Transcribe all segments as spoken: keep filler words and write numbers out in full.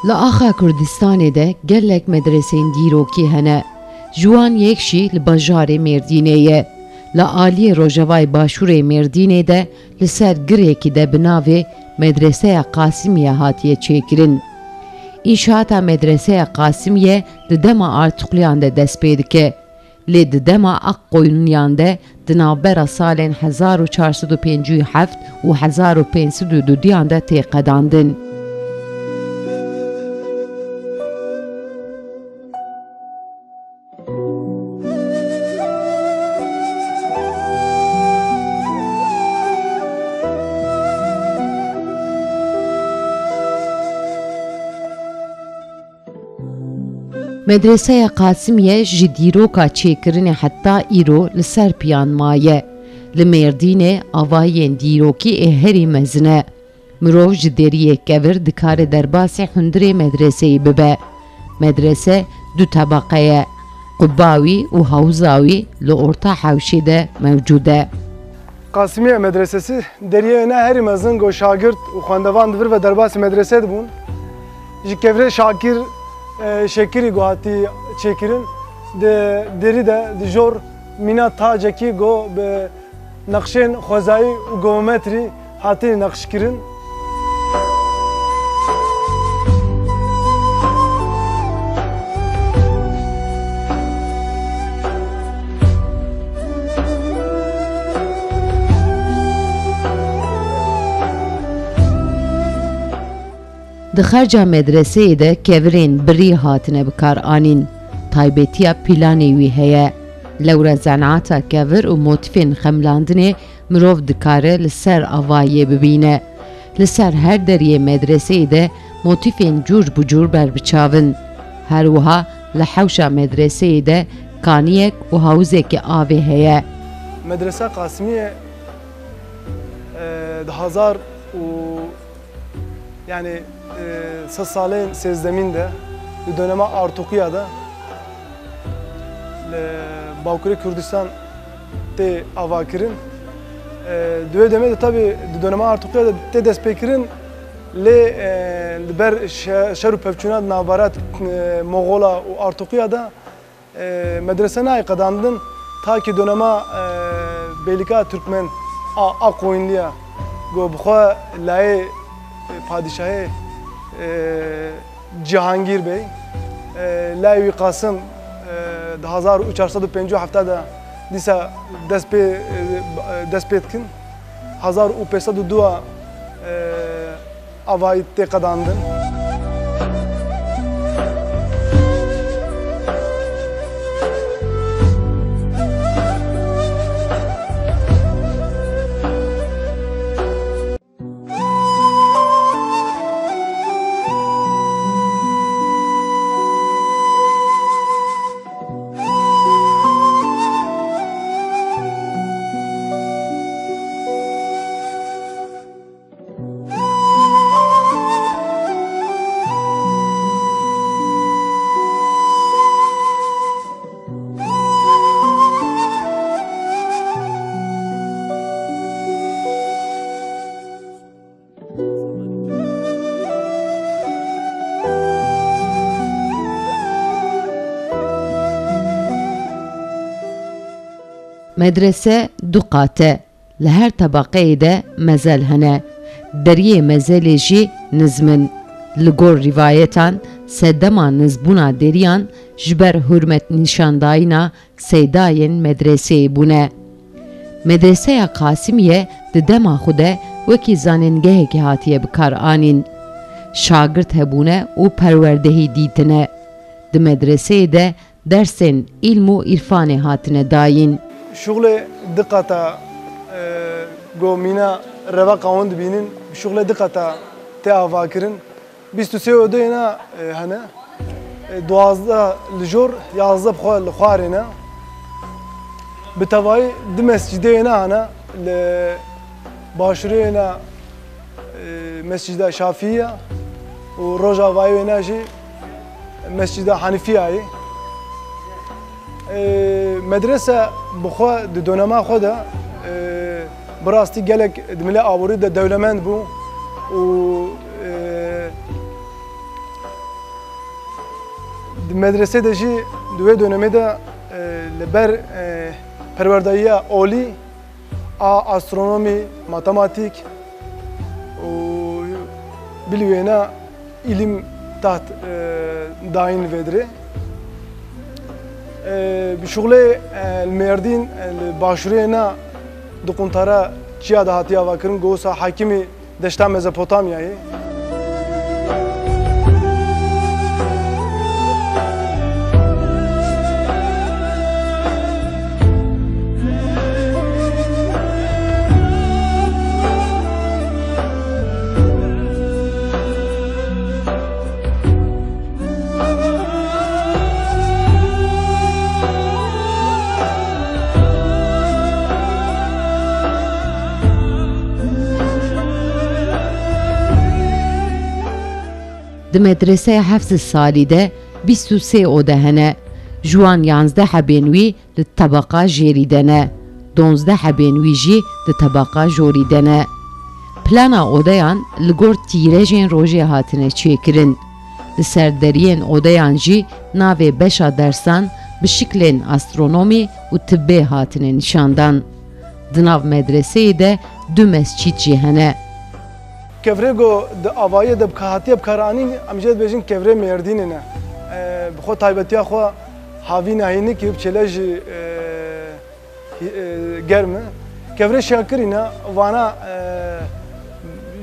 Li axa Kurdistanê de gelek medreseyên dîrokî hene. Ji wan yek jî li bajarê Mêrdînê ye. Li aliyê rojavayê başûrê Mêrdînê de li ser girekî de bi navê Medreseya Qasimiye hatiye çêkirin. Înşaata Medreseya Qasimiye di dema Artukliyan de dest pê dike. Lê di dema Aqkoyunliyan de di navbera salên hezar û çar sed û pêncî û heft û hezar û pênc sed û dudiyan de tê qedandin. Medreseya Qasimiye ji dîroka çêkirinê heta îro li ser piyan maye. Li Mêrdînê avayiyên dîrokî ê herî mezin e. Mirov ji deriyê kevir dikare derbasî hundirê medreseyê bibe. Medrese du tebeqe ye. Quba wî û hewza wî li orta hewşê de mewcûd e. Qasimiye Medresesi deriyê wê ne herî mezin, ku şagirt û xwendevan di vir ve derbasî medresê dibûn. Ji kevirê Şakir, e, Şekirî ku hatî çêkirin, di derî de di jor mîna tacekî ku bi nexşên xwezayî û geometrî hatî nexşkirin. Di xerca medreseyê de kevirên birî hatine bi kar anîn. Taybetiya pîlanê wî heye. Lewra zenaata kevir û motîfên xemlandinê mirov dikare li ser avayiyê bibîne. Li ser her deriyê medreseyê de motîfên cûr bi cûr ber bi çav in. Her wiha li hewşa medreseyê de kaniyek û hewzekî avê heye. Medresa Qasimiye, e, di hazar û, yani, e, sed salên sêzdemîn de di dönema Artukiya de li Bakurê Kurdistan tê avakirin. E, di wê demê de tabi di dönema Artukiya de tê destpêkirin, lê, e, li ber şe-, şer û pevçûna di navbera, e, Moxola û Artukiya de, e, medrese nayê qedandin, ta ki dönema, e, Bêlîka Türkmen a, a Qoyunluya, ku bi xwe layê, e, padîşahê, e, Cihangîr Bey, e, layê wî Qasim, e, di hezar û çar sed û pêncî û heft de dîsa dest pê, e, dest pê dikin. Hezar û pênc sed û dû, e, avayî tê qedandin. Medrese du qat e. Li her tebeqeyê de mezel hene. Deriyê mezelê jî nizm in. Li gor rîvayetan, sedema nizbûna deriyan ji ber hurmet nîşandayîna seydayên medreseyê bûne. Medreseya Qasimiye di dema xwe de wekî zanîngehekê hatiye bi kar anîn. Şagirt hebûne û perwerdehî dîtine. Di medreseyê de dersên îlm û îrfanê hatine dayîn. Şuxlê di qata, e, Go mîna reva qawin dibînin, bi şuxlê du qata tê avakirin. Bîst û sê odeyê ne, e, hene. E, duwazdeh li jor, yazdeh bi xwe li xwarê ne. Bi tevayî du mescîdeyê ne hene, li başûrê ne, e, Mescîda Şafî ye û rojavayê wê ne jî Mescîda Hanîfiya ye. E, medrese bi xwe di dönema xwe de, e, bi rastî gelek di milê aborî de dewlemend bû û, e, di medresê de jî di wê dönemê de, e, li ber, e, perwerdayiya olî a astronomî, matematîk û bilî wêne îlim taht, e, dayîn vê dirê. E, bi şuxulê, e, li Mêrdîn, e, li başûrê ne di quntara çiya de hatiye avakirin, go wisa hakimî deşta Mezopotamyayê. Di medreseya hefz salî de bîst û sê ode hene. Ji wan yanzdeh hebên wî li tebeqa jêrî de ne, donzdeh hebên wî jî di tebeqa jorî de ne. Plana odeyan li gor tîrejên rojê hatine çêkirin. Li ser deriyên odeyan jî navê beşa dersan bi şiklên astronomî û tibbê hatine nîşandan. Di nav medreseyê de du mescîd jî hene. Kevrê ku di avayê de bi ka-, hatiye bikaranîn, em jê dibêjin kevrê Mêrdînê ne. E, bi xwe taybetiya xwe havîna hênik e, bi çêle jî, e, hî-, e, germ e. Kevrê Şakirî ne, vana, e,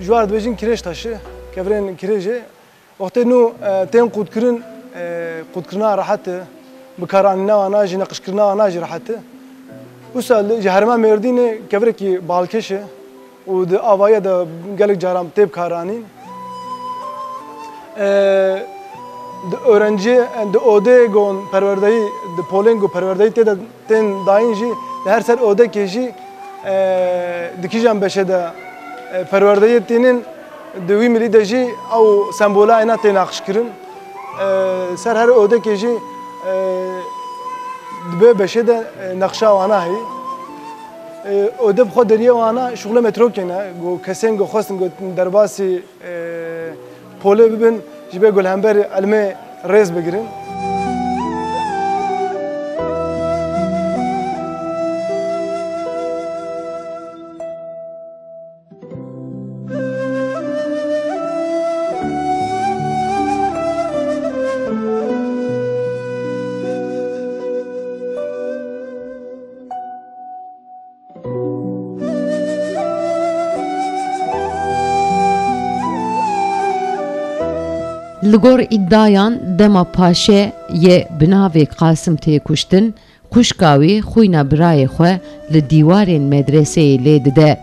ji war dibêjin kirêj taşi, kevrên kirêjê. Wextê nû, e, tên qûtkirin, e, qûtkirina rehet e, bikaranîna wana jî, neqişkirina wana jî rehet e. Wisa li, ji herêma Mêrdînê kevrekî balkêş e û di avayê de gelek caran tê bikaranîn. E, di öğrenci, di odê gon perwerdeyî, di polên ku perwerdeyî tê de tên dayîn jî, li her ser odekê jî, e, di kîjan beşê de, e, perwerdeyê tînin, di wî milî de jî ew sembola êna tê naqşkirin. E, ser her odekê jî, e, di vê beşê de, e, nexşa wana heyî. E, ode bi xwe deriyê wana şuxulê metrokê ne, ku kesên ku xwestin ku derbasî e, polê bibin, ji ber ku li hember ilmê rêz bigirin. Li gor îdiayan dema paşê yê bi navê Qasim tê kuştin, xwişka wî xwîna birayê xwe li dîwarên medreseyê lê dide.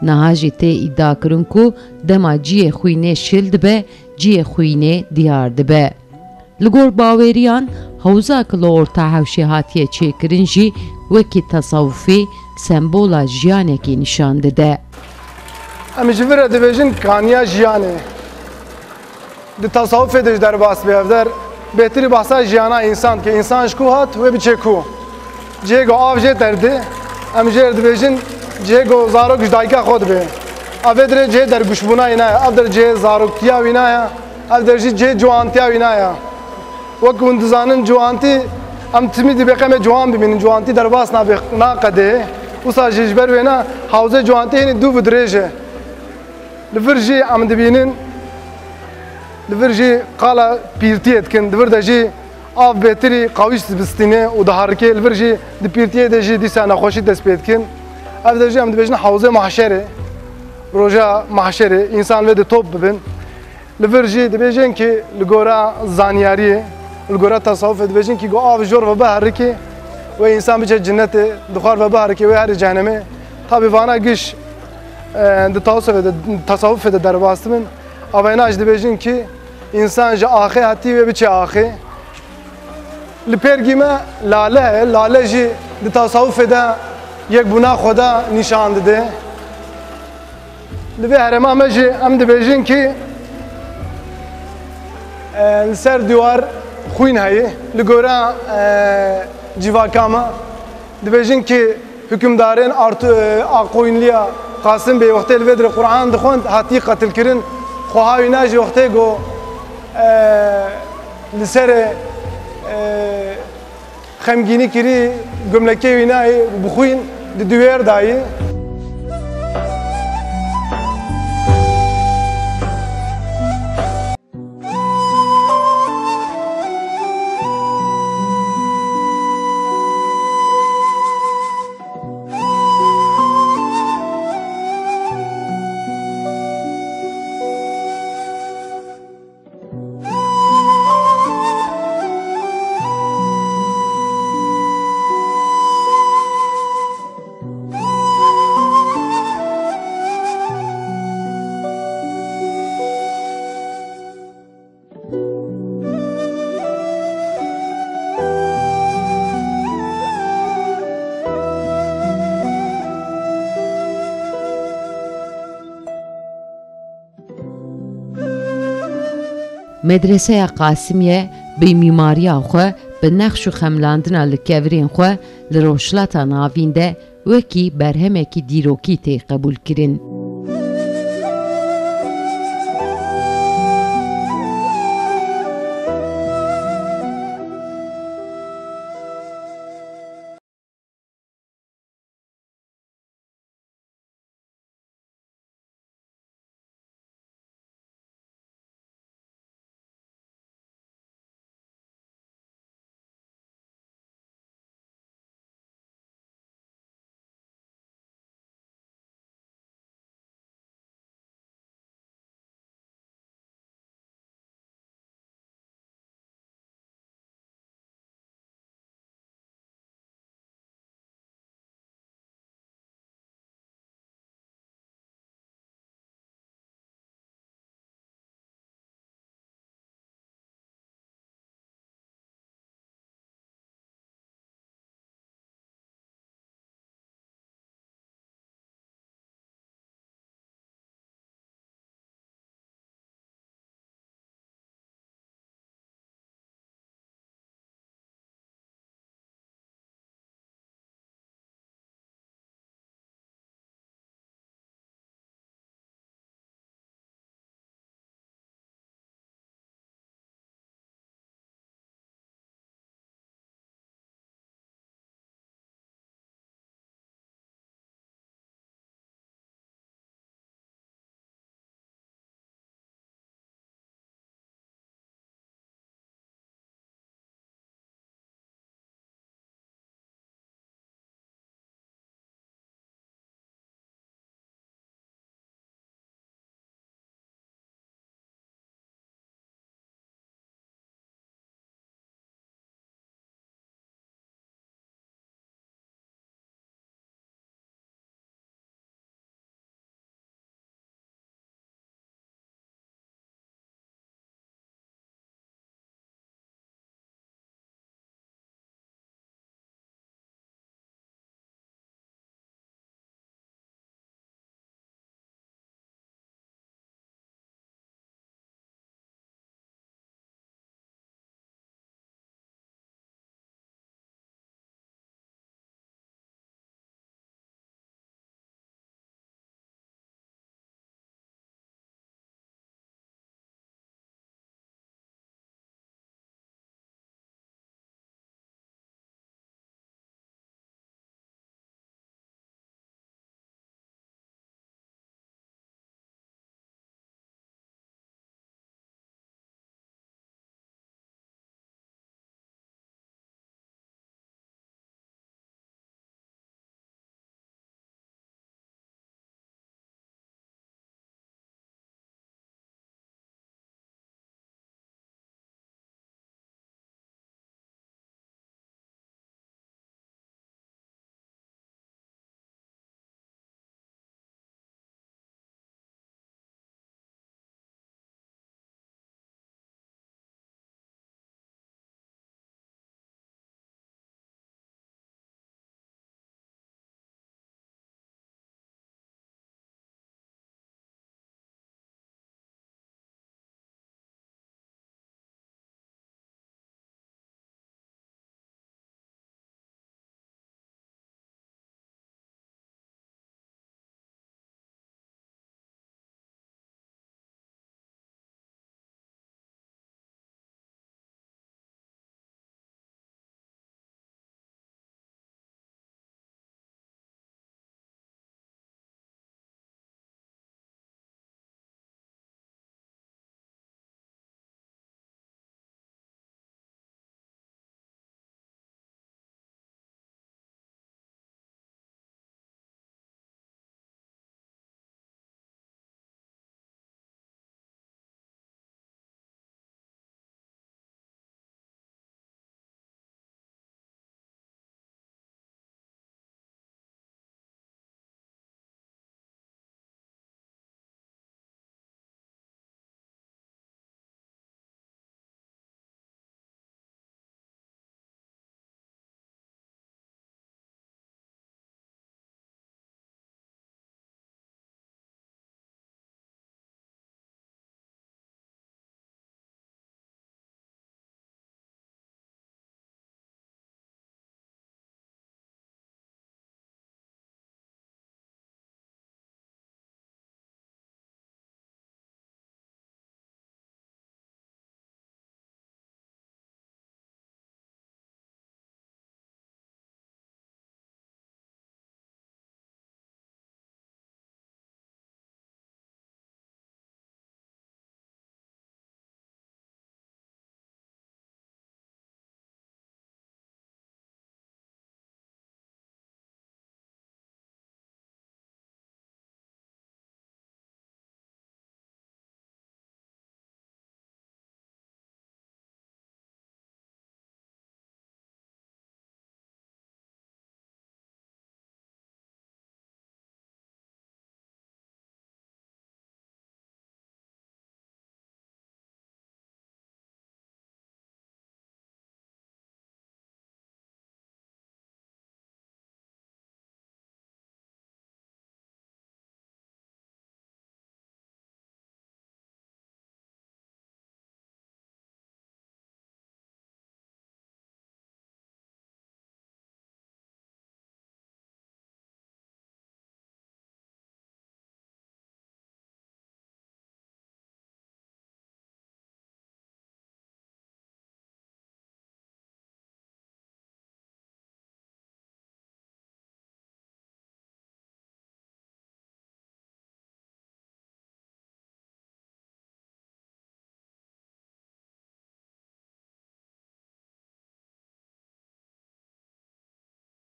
Niha jî tê îdiakirin ku dema cihê xwînê şil dibe, cihê xwînê diyar dibe. Li gor baweriyan, hewza ku li orta hewşê hatiye çêkirin jî wekî tesewufî sembola jiyanekî nîşan dide. Em ji vir re dibêjin kaniya jiyanê. Di tesewufê de jî derbas bê ev der, bêhtirî behsa jiyana însan dike. Însan ji ku hat, wê biçe ku? Cihê ku av jê derdê, em jê re dibêjin cihê ku zarok ji dayika xwe dibe. Ev ê dirê cihê derguşbûna wîna ye, ev der cihê zaroktiya wîna ye, ev der jî cihê ciwantiya wîna ye. Wek hûn dizanin, ciwantî, em timî dibê qemê ciwan bimînin, ciwantî derbas nabe, naqedê. Wisa jî ji ber wêne hewzê ciwantî hênî dûv û dirêj e. Li vir jî em dibînin, li vir jî qala pîrtiyê dikin, di vir de jî av bêhtirî qawîş dibistîne û diherike, li vir jî di pîrtiyê de jî dîsa nexweşî dest pê dikin. Ev de jî em dibêjin hewzê mahşerê, roja mahşerê, însan vê de top bibin. Li vir jî dibêjin ki li gora zanyariyê, li gora tesawufê dibêjin ki go av jor ve biherike, wê însan biçe cinnetê, di xwar ve biherike, wê herê cehennemê. Tabî vana giş E, di tasawufê de, tasawufê de derbas dibin. Avayna jî dibêjin ki însan ji axê hatî wê biçe axê. Li pêrgî me lale heye. Lale jî di tasawufê de yekbûna Xweda nîşan dide. Li vê herêma me jî em dibêjin ki, e, li ser dîwar xwîn heye. Li gora, e, civaka me dibêjin ki hukimdarên Artu-, e, Aqoyunliya Qasim Bey wextê li vê dirê Quran dixwend hatî qetilkirin. Xweha wîna jî wextê ku, e, li ser, e, xemgînî kirî, gumlekê wî nayê, bi xwîn di dîwêr dayî. Medreseya Qasimiye bi mîmariya xwe, bi nexş û xemlandina li kevirên xwe li Rojhilata Navîn de wekî berhemekî dîrokî tê qebûlkirin.